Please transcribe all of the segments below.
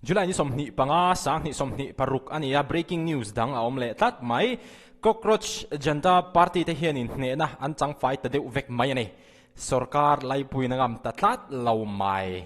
July ni 25 2026 a ni a, breaking news dang a awm leh tlat mai. Cockroach Janta Party te hianin hnehna an chang fai ta deuh vek mai a ni. Sorkar laipuiin a ngam ta tlat lo mai.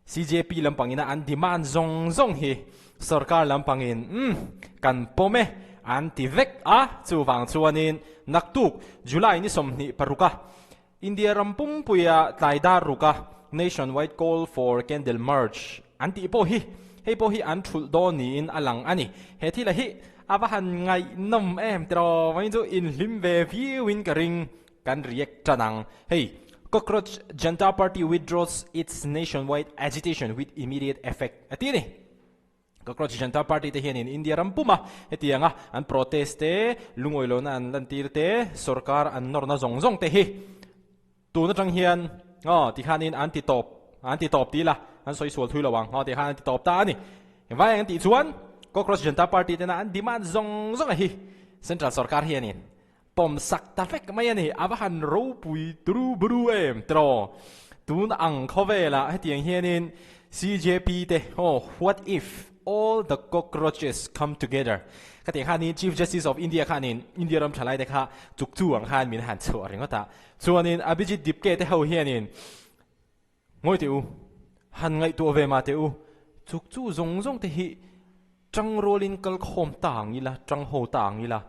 CJP lampangina an demand zawng zawng hi sorkar lampangin umm kan pawm e an ti vek a, chuvang chuanin naktuk July ni 26 a India ram pumpuia tlai dar ruka Nationwide Call for Candle March an tih pawh hi hei pawh hi an thulh dawn niin a lang a ni. He thila hi a va han ngaihnawm em tiraw vawiin chu inhlim ve viau in ka ring kan react tan ang. Hei Cockroach Janta Party withdraws its nationwide agitation with immediate effect a ti a ni. Cockroach Janta Party te hianin India ram puma hetianga an protest te, lungawi lohna an lantir te, sorkar an nawrna zawng zawng te hi tun atang hian aw tikhanin an ti tawp, an ti tawp ti ila an sawi sual thui lo ang aw tikhan an ti tawp ta a ni. Engvai ang tih chuan Cockroach Janta Party tena an demand zawng zawng a hi Central sorkar hianin pawm sak ta vek mai a ni. A va han ropui turu buru em tiraw? Tun ang khawvelah hetiang hianin CJP te aw what if all the cockroaches come together ka tih khanin Chief Justice of India khanin India ram thalai te kha chuk chu ang khan min han chhuah ringawt a. Chuanin Abhijit Dipke te ho hianin Ngawi teh u, han ngaihtuah ve mah teh u, chuk chu zawng zawng te hi tang rualin kal khawm ta ang ila, tang ho ta ang ila,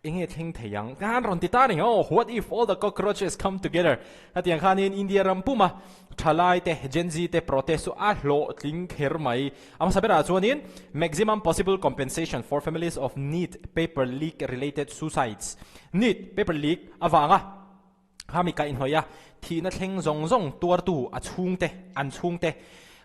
eng nge thleng thei ang? Ka han rawn ti ta reng aw, what if all the cockroaches come together? Hetiang khanin India ram puma thalai te, Gen Z te protest chu a hlawhtling kher mai. A hmasa berah chuanin maximum possible compensation for families of NEET paper leak related suicides, NEET paper leak avanga, Khami kaihhnawih a, thihna thleng zawng zawng tuartu a chhungte, an chhungte.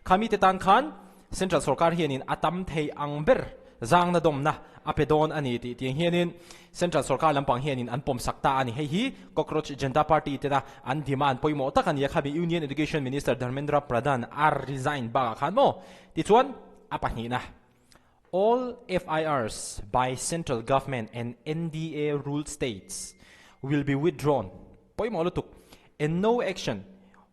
Khami te tan khan Central sorkar hianin a tam thei ang ber zangna dawmna a pe dawn a ni tih tiang hianin Central sorkar lampang hianin an pawmsak ta a ni. Hei hi Cockroach Janta Party tena an demand pawimawh tak a ni a, khami Union Education Minister Dharmendra Pradhan a resign bakah khan maw? Tichuan a pahnihna All FIRs by Central Government and NDA ruled states will be withdrawn pawimawh lutuk and no action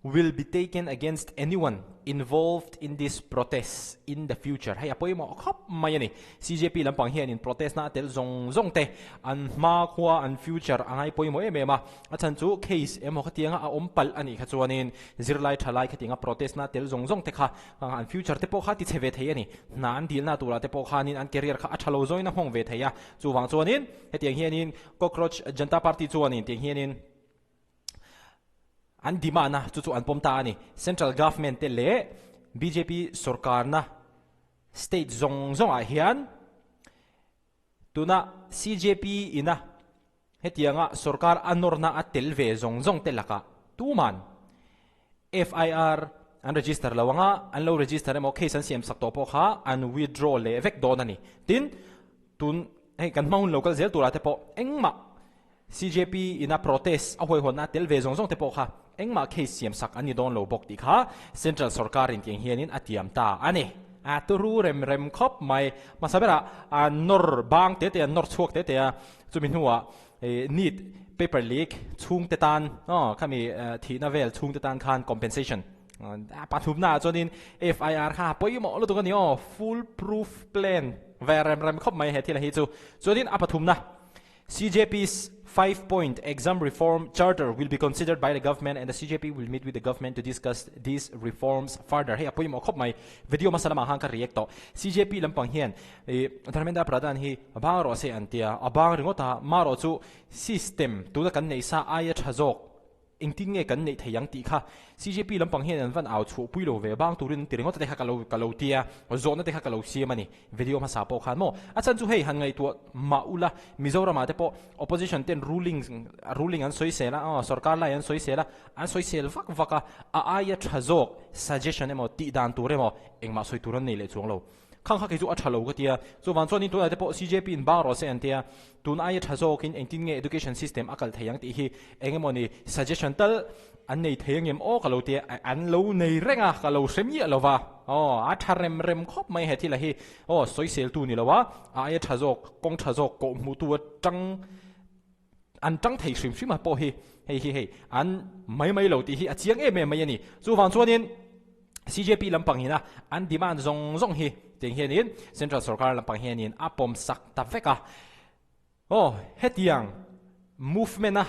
will be taken against anyone involved in this protest in the future. Hei a pawimawh khawp mai a ni. CJP lampang hianin protest na a tel zawng zawng te an hma khua an future a ngai pawimawh em em a. A chhan chu case emaw khatianga a awm palh a nih kha chuanin zirlai thalai khatianga protest na tel zawng zawng te kha An future te pawh kha ti chhe ve thei a ni. Hna an dilna turah te pawh khanin an career kha a tha lo zawin a nghawng ve thei a. Chuvang chuanin hetiang hianin Cockroach Janta Party chuanin tiang hianin an demand a, chu chu an pawm ta a ni. Central Government te leh bjp sorkarna state zawng zawngah hian tuna CJP ina Hetianga sorkar a nawrna a tel ve zawng zawng te lakah tuman FIR an register lo anga an lo register emaw case an siam sak tawh pawh kha an withdraw leh vek dawn a ni. Tin, tun hei kan hma hun lo kal zel turah te pawh engmah CJP ina protest a huaihawtna a tel ve zawng zawng te pawh kha engmah case siam sak an ni dawn lo bawk tih kha Central sorkarin tiang hianin a tiam ta a ni. A turu rem rem khawp mai. Hmasa berah a nawr bang te te a nawr chhuak te te a. Chumi hnuah NEET paper leak chhungte tan aw khami thihna vel chhungte tan khan compensation pathumna ah chuanin FIR kha pawimawh lutuk a ni aw, full proof plan ve rem rem khawp mai he thil hi chu. Chuanin a pathumna CJP's 5-point exam reform charter will be considered by the government and the CJP will meet with the government to discuss these reforms further. Hei a pawimawh khawp mai. Video hmasa lamah khan ka react tawh. CJP lampang hian Dharmendra Pradhan hi A bang rawh se an tia, a bang ringawt a, marawh chu system tuna kan neih sa aia tha zawk engtin nge kan neih thei ang tih kha CJP lampang hian an van au chhuah pui lo ve, bang turin an ti ringawt a te kha ka lo ka lo tia, zawhna te kha ka lo siam a ni video hmasa pawh khan maw. A chhan chu hei han ngaihtuah mah ula Mizoram ah te pawh opposition ten ruling ruling an sawi sel a, aw sorkar lai an sawi sel a, an sawi sel vak vak a, a aia tha zawk suggestion emaw tih dan tur emaw engmah sawi tur an nei leh chuang lo. Khang kha kei chu a tha lo ka tia. Chuvang chuanin tunah te pawh CJP in bang rawh se an tia. Tun aia tha zawkin engtin nge education system a kal thei ang tih hi eng emaw ni suggestion tal an nei thei angem aw ka lo tia. An lo nei reng a, ka lo hre miah lo va. Aw, a tha rem rem khawp mai he thil a hi. Aw, sawiseltu ni lo a, a aia tha zawk, kawng tha zawk kawh hmuhtu atang an tang thei hrim hrim a pawh hi hei hi hei an mai mai lo tih hi a chiang em em mai a ni. Chuvang chuanin. CJP lampang hina an demand zawng zawng hi tiang hianin Central Sorkar lampang hianin a pawm sak ta vek a. Aw, hetiang movement a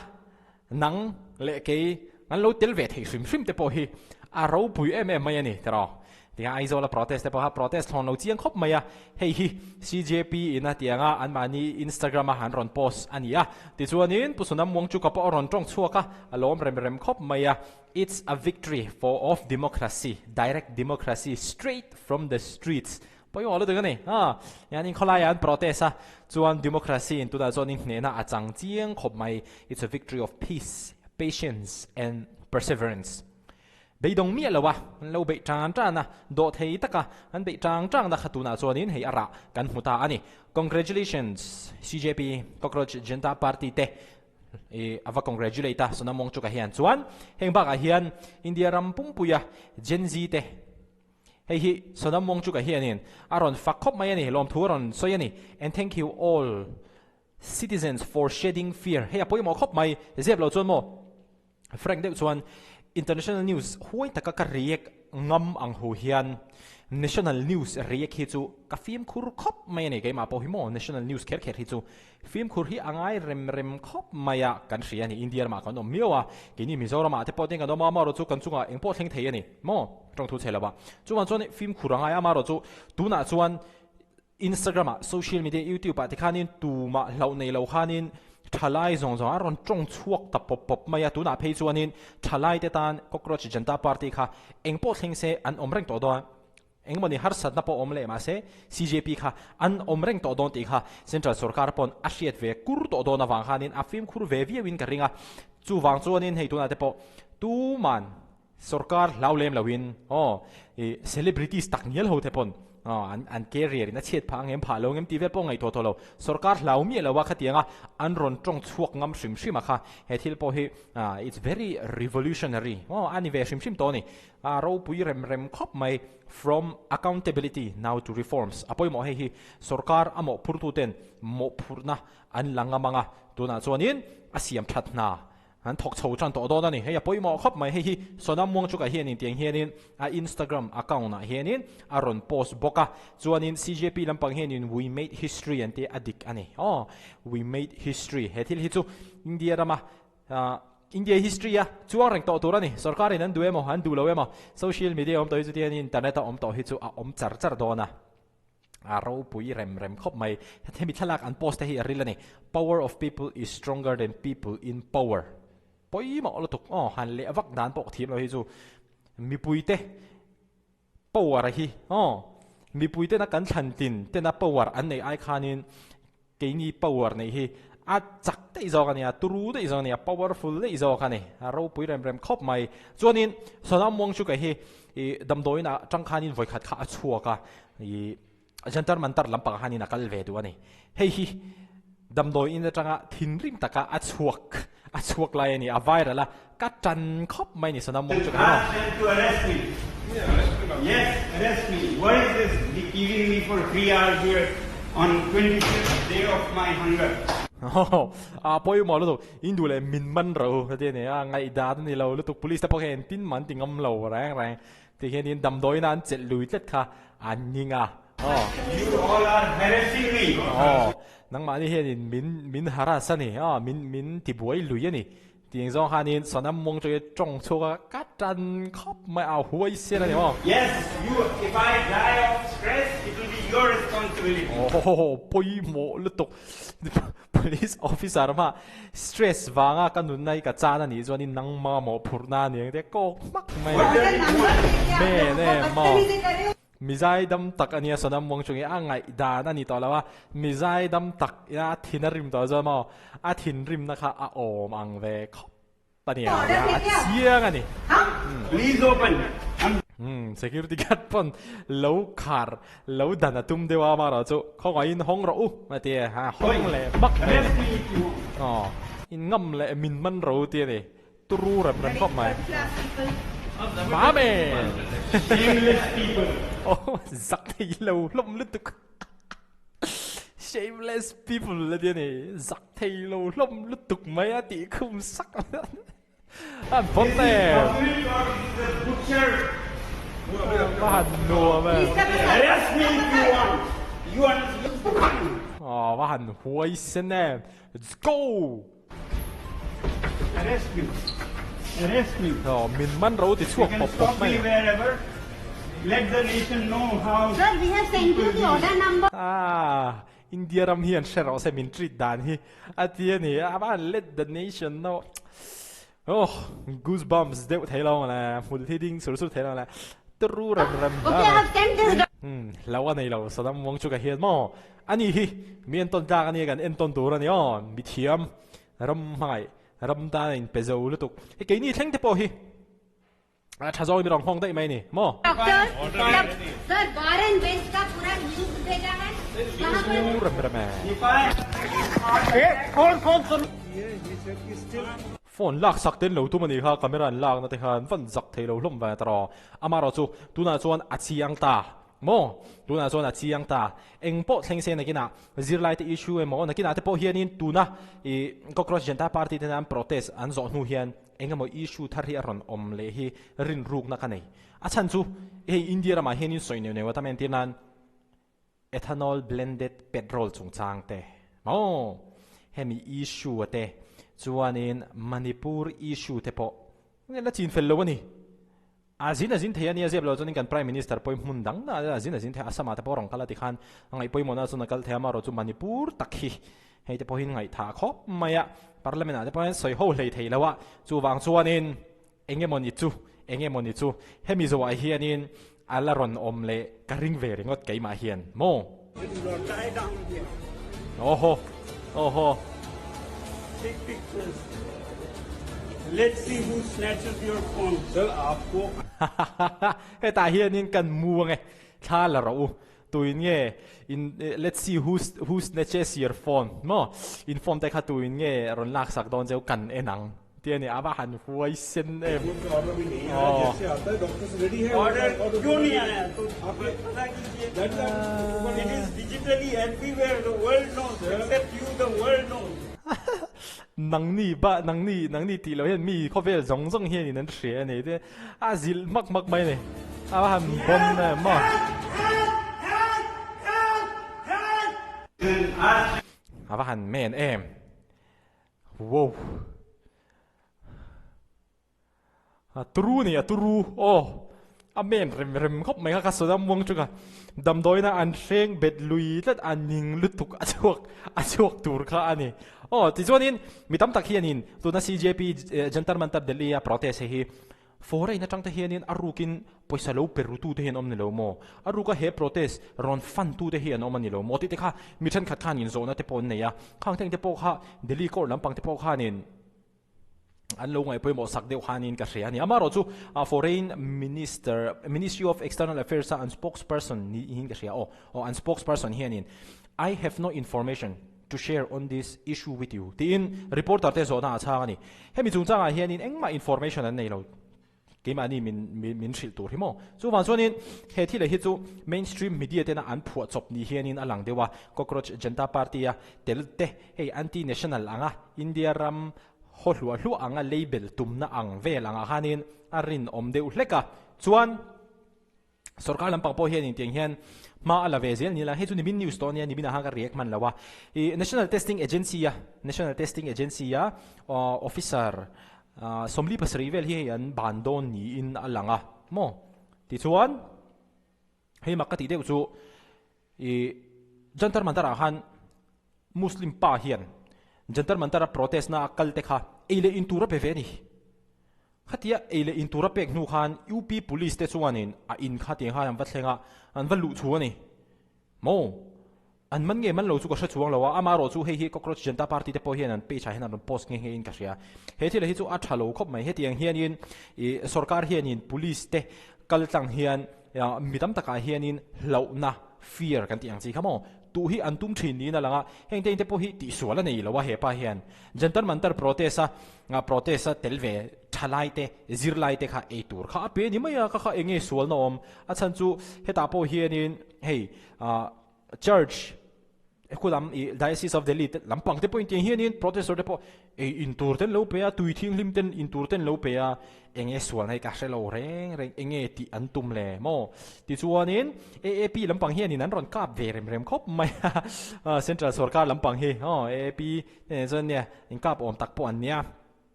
nang leh kei kan lo tel ve thei hrim hrim te pawh hi a ropui em em mai a ni tiraw. Tiang Aizawl a protest te pawh kha protest thlawn lo chiang khawp mai a, hei hi CJP in a tianga anmahni Instagram a an rawn post a ni a. Tichuanin Pu Sunam Wangchuka pawh a rawn tawng chhuak a, a lawm rem rem khawp mai a. It's a victory for of democracy, direct democracy straight from the streets. Pawimawh lutuk a ni. Ha, hian in khawlaiah an protest a, chuan democracy in tunah chuan in hnehna a chang chiang khawp mai. It's a victory of peace, patience and perseverance. Beidawng miah lo a, an lo beih tan tan a, dawh thei taka an beih tang tang na kha tunah chuanin hei a rah kan hmu ta a ni. Congratulations CJP, Cockroach Janata Party te I a va congratulate a, Sonam Wangchuk-a hian chuan heng bakah hian India ram pumpuia Gen Z te hei hi Sonam Wangchuk-a hianin a rawn fak khawp mai a ni, lawmthu a rawn sawi a ni. And thank you all citizens for shedding fear. Hei a pawimawh khawp mai, zep lo chuan maw Frank deuh chuan international news huai taka ka react ngam ang hu hian national news react hi chu ka fimkhur khawp mai a ni. Keimah pawh hi maw national news kher kher hi chu fimkhur hi a ngai rem rem khawp mai a kan hria a ni. India ramah kan awm miau a, keini Mizoramah te pawh tin kan awm a, amaherawhchu kan chungah engpawh thleng thei a ni maw tawngthu chhe lova. Chuvang chuan fimkhur a ngai a, amaherawhchu tunah chuan Instagram ah, social media, YouTube ah te khanin tumah hlauh nei lo khanin thalai zawng zawng a rawn tawng chhuak ta pawp pawp mai a, tunah phei chuanin thalai te tan Cockroach Janta Party kha eng pawh thleng se an awm reng tawh dawn, engmawni harsatna pawh awm leh mahse CJP kha an awm reng tawh dawn tih kha Central Sorkar pawn a hriat ve kur tawh dawn avang khanin a fimkhur ve viauin ka ring a, chuvang chuanin hei tunah te pawh tuman Sorkar hlau lem loin aw i celebrities tak ngial ho te pawn aw an an career in a chhiat phah ang em phah lo ang em tih vel pawh ngaihtuah tawh lo. Sorkar hlau miah lo a khatiang a an rawn tawng chhuak ngam hrim hrim a kha he thil pawh hi ah it's very revolutionary aw a ni ve hrim hrim tawh a ni. A ropui rem rem khawp mai from accountability now to reforms a pawimawh hei hi sorkar a mawhphurtu ten mawhphurhna an la ngam ang a tunah chuanin a siam that hna An thawk chho tan tawh dawn a ni. Hei a pawimawh khawp mai. Hei hi Sonam Wangchuk-ah hianin tiang hianin a Instagram account-ah hianin a rawn post bawk a. Chuanin CJP lampang hianin We made history an tih a dik a ni. Aw, we made history. He thil hi chu India rama India history a chuang reng tawh tur a ni. Sorkarin an duh emaw, an duh lo emaw, social media awm tawh hi chu tihianin internet a awm tawh hi chu a awm char char dawn a. A ropui rem rem khawp mai. Hemi thlalak an post te hi a ril a ni. Power of people is stronger than people in power. Pawimawh lutuk aw han leh vak dan pawh thiam lo hi chu mipui te power hi aw mipui tena kan thlan tin tena power an nei ai khanin Keini power neih hi a chak daih zawk a nia, turu daih zawk a nia, powerful daih zawk a ni. A ropui rem rem khawp mai. Chuanin Sonam Wangchuk-a hi ih damdawiin ah tang khanin vawikhat kha a chhuak a, ih Jantar Mantar lampangah khanin a kal ve duh a ni. Hei hi damdawiin atanga thinrim taka a chhuak a chhuak lai a ni, a viral a, ka tan khawp mai a ni Sonam Wangchuk-a hi maw. Ask them to arrest me. Yes, arrest me. What is this leaving me for 3 hours here on 25th day of my hunger? A pawimawh lutuk, in duh leh min man ro ka ti a ni, a ngaihdan a ni lo lutuk, police te pawh hian engtin man ti ngam lo reng reng. Ti hian in damdawiin an chelh lui tlat kha an ning a, aw. You all are harassing me. Aw, nangmahni hianin min min harass a ni, aw, min min tibuai lui a ni. Tiang zawng khanin Sonam mawng chu tawng chhuak a, ka tan khawp mai a, huai sial a ni maw? Yes, you, if I die of stress, it will be your responsibility. Aw, pawimawh lutuk. Police officer hma stress vanga ka nunna hi ka chan a nih chuanin nangma mawhphurhna a ni ang tia kawk hmak mai a. Men em maw? Mizai dam tak a nia Sonam Wangchung hi a ngaihdan a ni tawh lo a, mizai dam tak ina a thin a rim tawh chuan maw a thinrimna kha a awm ang ve khawp. A nia, a chiang a ni. Please open. Umm, security guard pawn lo khar, lo dan a tum deuh a, amaherawh chu khawngaihin hawng rawh u a ti a, hawng leh hmak mai a ni. Aw, in ngam leh min man ro ti a ni, turu rem rem khawp mai. Mam e! Shameless people. Aw, zak thei lo hlawm lutuk. Shameless people a ti a ni, zak thei lo hlawm lutuk mai a tih khum sak an phawt em. Va han nuam e. Arrest me if you want. You want Aw va han huaisen em. Let's go! Arrest me. Arrest me. Aw min man ro ti chhuak pawp pawp mai. You can stop me wherever. Let the nation know how. Sir, we have sent you the order number. Ah, India ram hian hre rawh se min treat dan hi a ti a ni. A va han let the nation know. Oh, goosebumps deuh thei lo le, hmul hi ding sur sur thei lo le, turu rem rem Okay, I have sent this doc. Hmm, lo a nei lo, Sonam Wangchuk a hian maw? Ani hi, mi entawn tlak a nia kan entawn tur a ni aw, mi thiam, ram hmangaih, ram tan a inpe zo lutuk. Hei keini thleng te pawh hi a tha zawng in mi rawn nghawng daih mai a ni maw? Doctor, sir, bar and bench ka pura news bheja hai, wahan par. Turu rem rem e. Phone lak sak ten lo tum a nih kha, camera an lakna te khan van zak thei lo hlawm ve ta rawh. Amaherawh chu tunah chuan a chiang ta maw? Tunah chuan a chiang ta. Eng pawh thleng se nakinah zirlai te issue emaw nakinah te pawh hianin tuna ih Cockroach Janata Party tena an protest an zawh hnu hian eng emaw issue thar hi a rawn awm leh hi rinrukna ka nei. A chhan chu hei India ramah hianin sawi neuh neuh a tam entir nan Ethanol blended petrol chungchang te maw? Hemi issue a te chuanin Manipur issue te pawh la chin fel lo a ni. A zin a zin thei a nia zep lo chuanin kan Prime Minister pawhin hmun dang dah a zin a zin thei a, Assam ah te pawh rawn kal a tikhan a ngaihpawimawhna chuan a kal thei a, amaherawhchu Manipur tak hi hei te pawhin ngaihthah khawp mai a, Parliament ah te pawh hian sawi ho hlei thei lo a, chuvang chuanin Eng emaw ni chu, eng emaw ni chu, hemi zawhah hianin a la rawn awm leh ka ring ve ringawt keimah hian maw? Aw haw, aw haw. Take pictures. Let's see who snatches your phone. Sir, aapko. Hetah hianin kan mu ange, thla la rawh u. Tuin nge in let's see who who snatches your phone maw in phone te kha tuin nge rawn lak sak dawn cheu kan en ang tih a ni a va han huai sen em aw. Nangni ba nangni nangni tih loh hian mi khawvel zawng zawng hian in an hria a ni te A zilh hmak hmak mai a ni. A va han bawm em maw? A va han men em? Wow! A turu a ni, a turu. Aw! A men rem rem khawp mai kha ka sawi a muang chunga damdawiina an hreng bet lui tlat a ning lutuk a chhuak a chhuak tur kha a ni. Aw tichuanin mi tam tak hianin tuna CJP Jantar Mantar Delhi a protest hei hi foreign atang te hianin a rukin pawisa lo pe ru tute hi an awm ni lo maw? A ruka he protest rawn fund tute hi an awm a ni lo maw? Tih te kha mi thenkhat khanin zawhna te pawh an nei a, khang teng te pawh kha Delhi court lampang te pawh khanin An lo ngaihpawimawh sak deuh khanin ka hria a ni. Amaherawh chu Foreign Minister, Ministry of External Affairs a an spokesperson niin ka hria aw. Aw, an spokesperson hianin I have no information to share on this issue with you tiin reporter te zawhna a chhang a ni. Hemi chungchangah hianin engmah information an nei lo. Keimahni min min hrilh tur hi maw? Chuvang chuanin he thil hi chu mainstream media tena an phuah chawp ni hianin a lang deuh a, Cockroach Janta Party a tel te hei anti-national anga India ram haw hluah hluah anga label tumna ang vel angah khanin a rinawm deuh hlek a, chuan Sorkar lampang pawh hianin tiang hian hma a la ve zel ni la, hei chu nimin news tawh a nia, nimin ah khan ka react hman lo a. Ih National Testing Agency a, National Testing Agency a officer 47 vel hi hei an ban dawn niin a lang a maw? Tichuan hei mak ka tih deuh chu ih Jantar Mantar ah khan Muslim pa hian Jantar Mantar a protest na a kal te kha ei leh in tur a pe ve a ni. Khatia ei leh in tur a pek hnu khan UP Police te chuanin a in kha tiang khan an va thleng a, an va luh chhu a ni. Maw? An man nge man lo chu ka hre chuang lo a, amaherawh chu hei hi Cockroach Janta Party te pawh hian an page ah hian an rawn post nghe nghe in ka hria. He thil hi chu a tha lo khawp mai, hetiang hianin ih sorkar hianin Police te kal tlang hian mi tam takah hianin hlauhna, fear, kan tih ang chi kha maw? Tuh hi an tum thin niin a lang a, heng te in te pawh hi tihsual a nei lo a hepa hian. Jantar Mantar protest a Nga protest a tel ve thalai te, zirlai te kha ei tur kha a pe ni mai a, ka kha eng nge sualna awm? A chhan chu hetah pawh hianin hei ah church Khu lam i Diocese of Delhi te lampang te pawhin tiang hianin protestor te pawh ei in tur ten lo pe a, tui thianghlim ten in tur ten lo pe a, enge sualna hi ka hre lo reng reng, enge tih an tum le maw? Tichuanin AAP lampang hianin an rawn kap ve rem rem khawp mai a, Central sorkar lampang hi aw AAP te nen chuan nia inkap awm tak pawh an nia.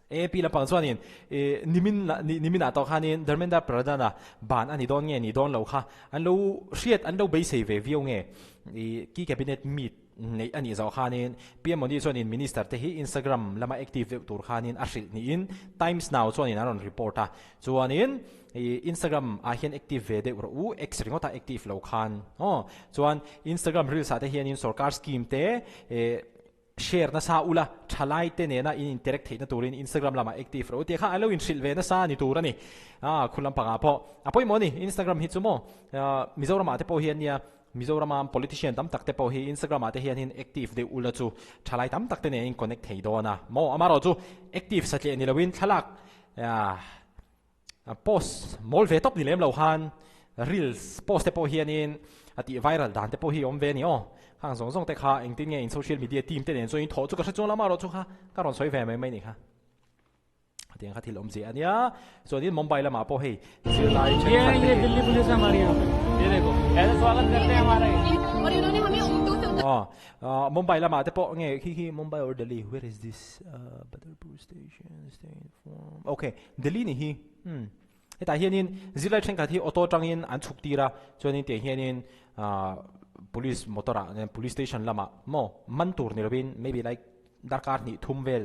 AAP lampang chuanin ih nimin niminah tawh khanin Dharmendra Pradhan-a ban a ni dawn nge ni dawn lo kha an lo hriat an lo beisei ve viau nge ih key cabinet meet neih a nih zawh khanin PM Modi chuanin minister te hi Instagram lama active deuh tur khanin a hrilh niin Times Now chuanin an rawn report a chuanin ih Instagram ah hian active ve deuh rawh u X ringawt a active lo khan aw chuan Instagram reels ah te hianin sorkar scheme te ih Share nasa ula, thalai te nena in interact theihna turin Instagram lamah active rawh u tih kha a lo inhrilh ve nasa a ni tur a ni. Aa khun lampangah pawh a pawimawh a ni Instagram hi chu maw. Mizoramah te pawh hian nia Mizorama politician tam tak te pawh hi Instagram ah te hian in active deuh ula chu thalai tam tak te nen in connect thei dawn a maw. Amaherawh chu active satliah ni loin thlalak Post mawl ve tawp ni lem lo khan reels post te pawh hianin a tih viral dan te pawh hi awm ve a ni aw. Khang zawng zawng te kha engtin nge in social media team te nen chuan in thawh chu ka hre chuang lo amaherawh chu kha ka rawn sawi ve mai mai ni kha. Hetiang kha thil awm zia a nia. Chuanin Mumbai lamah pawh hei zirlai thenkhat te hi aw Mumbai lamah te pawh nge khi khi Mumbai or Delhi where is this Badarpur station stay informed okay Delhi ni hi umm hetah hianin zirlai thenkhat hi auto atangin an chhuk tir a chuanin tiang hianin ahh police motor ah police station lamah maw man tur ni lovin maybe like darkar hnih thum vel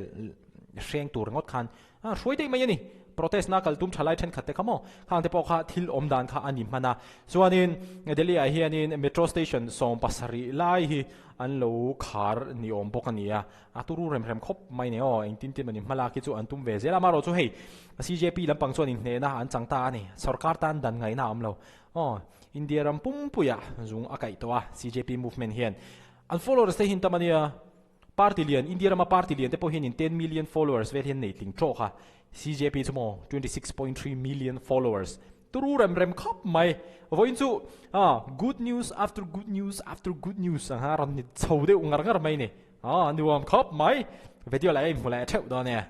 hreng tur ringawt khan ah hruai daih mai a ni protest na kal tum tha lai thenkhat te kha maw khang te pawh kha thil awm dan kha a ni hman a chuanin Delhi ah hianin metro station 70 lai hi an lo khar ni awm bawk a ni a. A turu rem rem khawp mai nei aw, engtin tin mawni hmalak hi chu an tum ve zel a, amaherawh chu hei CJP lampang chuan inhnehna an chang ta a ni, sorkar tan dan ngaihna a awm lo aw, India ram pumpuiah zung a kaih tawh a CJP movement hian an followers te hi an tam a nia, party lian India rama party lian te pawh hian in 10 million followers vel hian nei tling tawk a, CJP chu maw 26.3 million followers turu rem rem khawp mai, vawiin chu good news after good news after good news ang kha a rawn ni chho deuh ngar ngar mai ni. Aw nuam khawp mai. Video lah ei hmu leh theuh dawn e.